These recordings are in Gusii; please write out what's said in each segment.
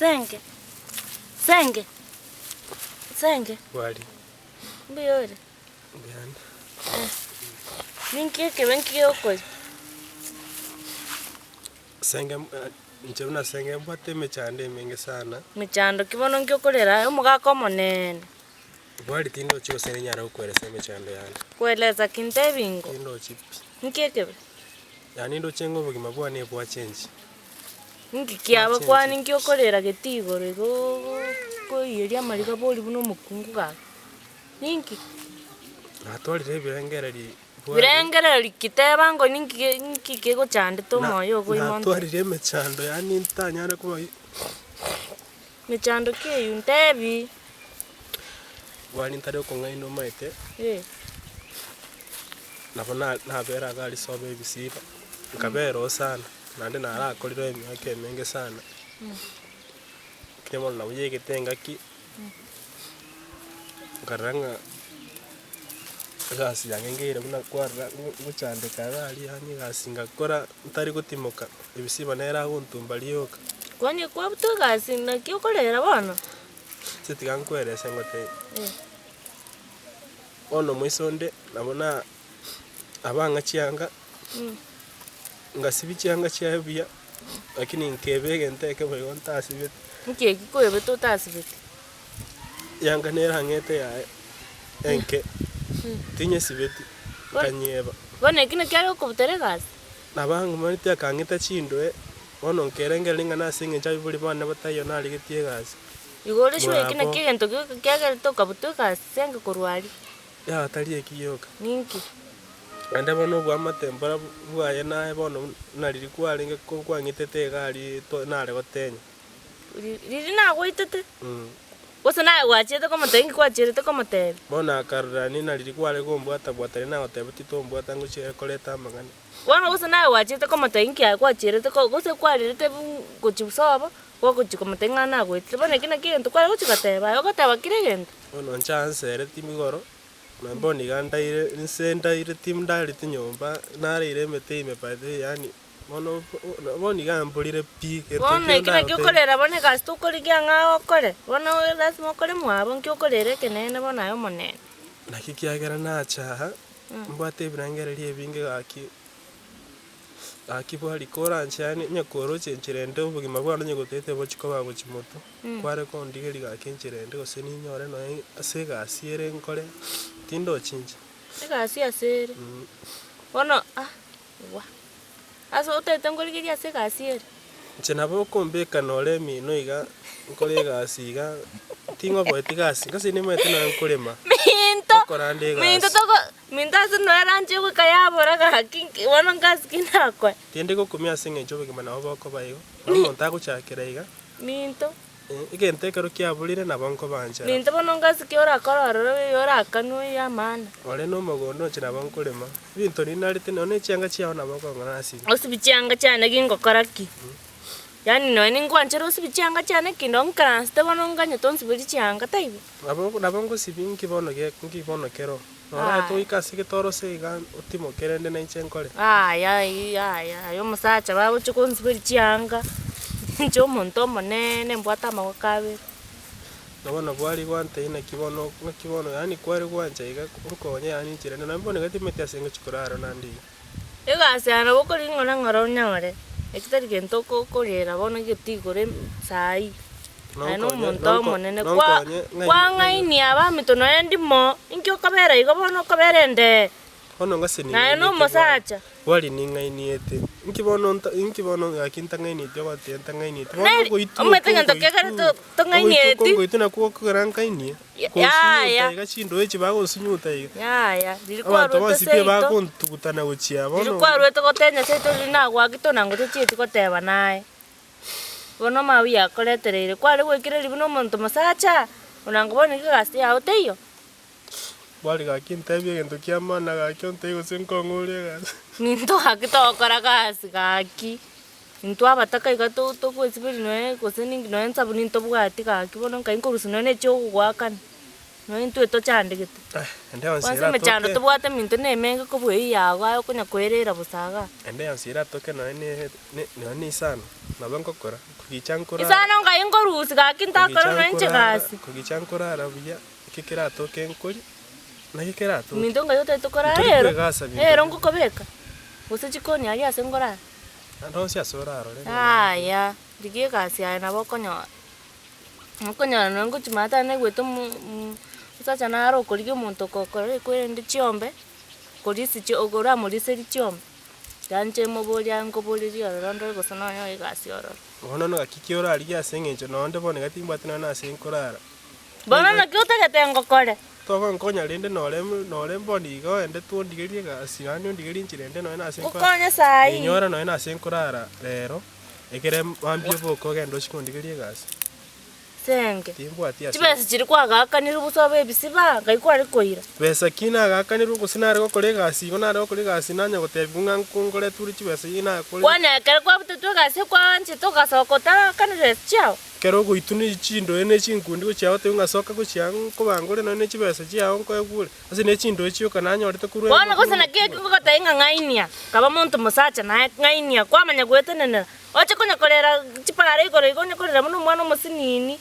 Senge, senge, senge. Bwari. Mbuya ore? Mbuyande. Ninki ekebe nki gekoria? Senge inche buna senge mbwate emechando emenge sana. Mechando ki bono nki okorera aye omogaka omoneene? Bwari tindochi gose ninyare gokoeresa emechando yane. Koeleza ki ntebi ingo? Tindochi pi. Nki ekebe? Yaani ndoche ng'a obogima bwane bwachengi. Inki kiaba kwani inki okorera getii igoro igoo koiyeria amariga bori buna omokungu gaki? Ninki? Natwarire ebirengereri bwari. Birengereri ki? Teba ngo ninki ge ninki kegochandete omoyo ogo ime onte. Natwarire emechando yaani ntanyare koba Mechando ki eywo? Ntebi. Bwari ntari okong'aina omaete, Eh. nabo na nabera iga aria sobo ebisiba, nkabera oo sana, naende narakorire emiaka emenge sana, lakini bono nabo yaigete engaki, nkarora ng'a egasi yange ngeire buna kwarora ngochandeka iga aria yaani egasi ngakora ntari gotimoka, ebisiba nere agontumba rioka. Kwani kwabutwa egasi naki okorera bono? Inche tiga nkwerese ngotebie, bono moiso onde nabo na abang'a chianga, ngasibia chianga chiaye buya, lakini nkeba egento ekemo igo ntasibeti. Nki eki kwebete otasibeti? Yanga nere ang'ete yaye enke, tinyesibeti, nkanyeba. Bono eki nakio are gokobutera egasi? Nabo ang'umaneti akang'ita chindoe, bono nkerengereria ng'a nase engencho abaibori bane bataiyo narigetie egasi. Igo ore sure eki Mwabo. nakio egento gioka kiagerete okabutwa egasi senge korwa aria? Yaya tari eki gioka. Ninki? Naende bono oboamate mbora bwaye naye bono buna riria kwarenge ko kwang'itete iga aria to nare gotenya. Riria nagoitete, gose naye gwachiete komotebia, inki gwachiete komotebia? Bono akarora nina riria kware kombwata-bwata riria nagotebetie tombwata ngochia koreta amang'ana. Bono gose naye gwachiete komotebia inki aye gwachierete ko gose kwarerete gochia sobo, gogochia komotebia ng'a nagoetire. Bono eki nakio egento kware gochia goteba aye ogoteba kera egento. Bono inche ansereti igoro, na bono iga ndaire inse ndaire tindareti nyomba, nareire emete ime by the way yaani. Bono bono iga mborire pi, gento Bono ekio eki nakio ndagotebie. okorera bono egasi tokorigia ng'a okore, bono lasima okore mwabo nki okorera ekeneene bono aye omonene. Naki kiagera nacha aa, mbwate ebirengererio ebinge gaki, gaki bwari koranche yaani onye koroche enchera ende obogima bwane onye gotete bochia koba gochia motwe, kware kondigeria gaki enchera ende gose ninyore nonye ase egasi ere nkore, tindochi inche. Egasi ase ere, bono ah gwa. Ase otaete nkorigerie ase egasi ere. Inche nabo okombeka nore emino iga, nkore egasi iga, ting'oboeti gasi, gose nimanyete nonye nkorema, Minto, ngokora nde minto egasi. toko, minto ase nonya eranche goika yabora gaki nki bono ngasi ki nakoe. Tindi gokumia ase eng'encho obogima nabo bokoba igo, nabo omonto agochakera iga. Minto. Egento ekero kiaborire nabo nkobanchera. Minto bono ngasi ki orakore ororo oyo orakanwe oyo amaana. Ore nomogondo inche nabo nkorema, ebinto ninarete nonya ne chianga chiao nabo okong'ora nasibe. Osibi chianga chiane gingokora ki? Yaani nonya ningwanchera osibi chianga chiane ki ndo nkaransete bono nganyete onsiberie chianga taibo? Nabo nabo ngosibia nki bono ge nki bono kero? Noraete goika ase egetoroso iga otimoke rende nainche nkore. Yaya yaya aye omosacha bagochia konsiberia chianga, inche omonto omoneene mbwate amagoko abere. Na bono bwari gwantebia naki bono naki bono yaani kware gwancha iga nkonye yaani inche rende nonye bono iga timanyeti ase ngochia korara naende iga. Egasi eye nabo okorigia ng'ora ng'ora onyore, eki tari gento oko okorera bono getigore saii. Aye na omonto omonene kwa kwang'ainia abaminto nonya ndimo, inki okobera igo bono okobera endee? Bono ngase Naye ning'ainiete na omosacha. Bwari ning'ainiete. Inki bono nta inki bono gaki ntang'ainieti ogoteba ntang'ainieti. Bono Neri- ogoitwa omanyete okwo egento kegere ngoitwa, to- tong'ainieti. ogoitwa okwo ngoitwa nakwo gokogera nkainie. Yaya. Konsunyuta iga chindoe echi bagonsunyuta iga. Yaya, riria Abanto kwarwete bonsi pi seito, bagontugutana gochia riria bono. kwarwete gotenya seito riria nagwakete onango tochieti goteba naye. Bono amabuya akoretereire, kware goekereria buna omonto mosacha, onango bono iga egasi yao teiyo. Bwari gaki ntebie egento kia maana gaki ontebie gose nkong'ore egasi. Minto gaki togokora gasi gaki, intwe abataka iga to- togoesiberia nonya gose ninki nonya ensabuni ntobwati gaki bono nkai nkorusia nonya na echiogogoakana, nonya intwe tochandegete. Ende yonsi Kwanza emechando eratoke. tobwate minto na emenge kobua eywo yago aye okonya koerera bosa igaa. Ende yonsi eratoke nonya ne ne nonya ne isano, nabo nkokora. Kogicha nkorara. Isano ngai nkorusia gaki ntakore Kogicha nonya inche nkorara, gasi. kogicha nkorara buya, eki keratoke nkoria, naki keratoke. Minto ngai otagete korara Ntori ero, kwegasa binto ero binde. ngokobeka, gose chikoni aria ase nkorara. Ande onsi ase orarore ng'a Yaya, rigia egasi aye nabo okonyora. Okonyora nonye ngochia maate aye naigwete omo omosacha naro okorigia omonto okokora ekwerende chiombe, korisia chi oramoriserie chiombe, tiga inche moborie aye nkoborerie ororo ndore gose nonye egasi ororo. Bono naki ki orarigie ase eng'encho nonde bono iga timbwati nonye nase nkorara. Bono naki otagete ngokore? Togonkonya rende nore nore bono iga ogende twondigerie egasi naende ondigerie enchera ende nonye nase nkorara. Ngokonye saii. Inyora nonye nase nkorara rero, ekere mambia oboke ogende ochie kondigeria egasi. Senge. Timbwati ase. Chibesa chiria kwagakanirwe bosa obe ebisiba, ngai kware koira. Besa ki nagakanirwe gose nare gokora egasi igo nare gokora egasi nanya gotebiwa ng'a nkoretwe ore chibesa eyio nakorire. Kwanya ekero kwabutetwe egasi ekwanchete ogasoka otaraakanire chibesa chiao. Ekero ogoitwa ne chindoe ne chinkundi gochia gotebiwa ng'a soka gochia nkobanga ore nonye ne chibesa chiao nkoegwa ore, ase ne chindoe chioka nanyorete korwa Bono gose naki eki ngogotebia ng'a ng'ainia, kaba monto mosacha naye ng'ainia, kwamanya gwetenenera, oche konya korera chipara igoro igo onye korera buna omwana omosinini.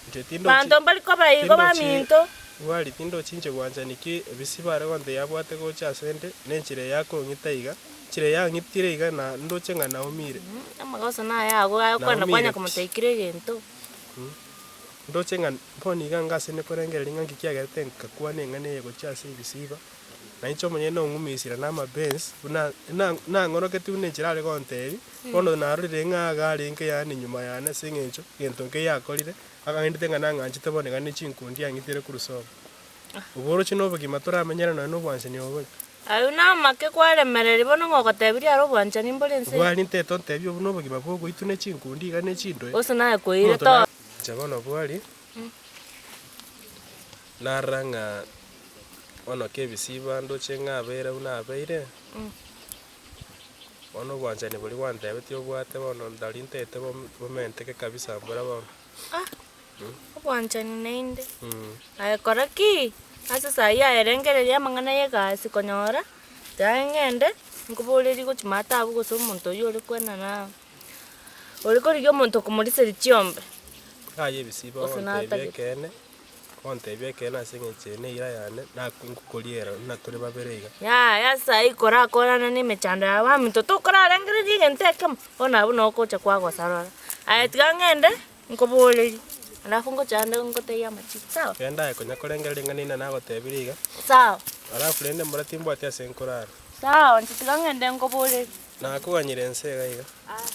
Inche tindochi Banto mbari koba igo tindochi baminto. bwari tindochi inche gwanchani ki ebisi bare gontebia yabwate gocha ase 'nde, na enchera eye akong'ita iga, enchera eye ang'itire iga na ndoche ng'a naumire. Amagoso naye ago agokwana Naumire kwanya pi. komotebia kera egento. Ndoche ng'a bono iga inga ase nikorengereria ng'a nki kiagerete nkakwana eng'ana eye gochia ase ebisiba, na inche omonyene nong'umisire na amapensi buna na nang'oroketi buna enchera are gontebia, bono narorire ng'a iga arenge yaani nyuma yane ase eng'encho egento nkeiyo akorire, akang'endete ng'a nang'anchete bono iga ne chinkundi ang'itire korwa sobo. Oboroche na obogima toramenyere nonye na obwanchani obo bore. Ayio namake kwaremereria bono ng'a ogotebirie are obwanchani mbore ense eye. Bwari ntete ontebie obwo nobogima bw'ogoitwa ne chinkundi iga ne chindoe. Gose naye koire Omonto to. na Inche bono bwari, narora ng'a bono kebisiba ndoche ng'a abeire buna abeire, bono obwanchani boria gwantebetie obwate bono ndari ntete bom- bomenteke kabisa mbora bono. Ah, obwanchani naende. Aye kora ki? Ase saii aye rengereria amang'ana ya egasi konyora, tiga ng'ende, nkoborerie gochia maate abwo gose omonto oyio ore kwenana ore korigia omonto okomoriseria chiombe. Aye ebisibo Gose ogontebia natagete. ekeene, ogontebia ekeene ase eng'encho eye neira yane, naku nkokoriera buna tore babere iga. Yaya ase ayio korakorane na emechando ya abaminto tokorarengereria egento ekemo, bono abwo noo ogocha kwagosa rora. Aye tiga ng'ende. Nkoborerie, alafu ngochande ngotebie amachibu, sawa? Genda aye konya korengereria ring'ana ina nagotebirie iga. Sawa. Alafu rende mbora timbwati ase nkorara. Sawa, inche tiga ng'ende nkoborerie. Nakoganyire ense iga iga. Aya.